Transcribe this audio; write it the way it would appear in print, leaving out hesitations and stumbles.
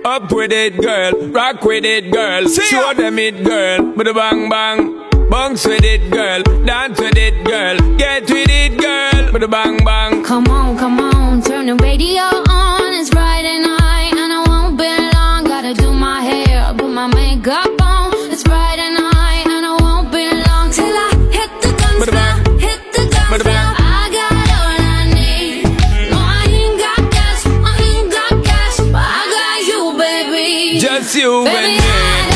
Up with it, girl. Rock with it, girl. Show them it, girl. With a bang bang. Bounce with it, girl. Dance with it, girl. Get with it, girl. With a bang bang. Come on, come on, turn the radio on. It's Friday night and I won't be long. Gotta do my hair, put my makeup on. It's Friday night and I won't be long till I hit the dance floor, hit the dance floor. I got all I need. No, I ain't got cash, I ain't got cash, but I got you, baby. Just you Baby, and me.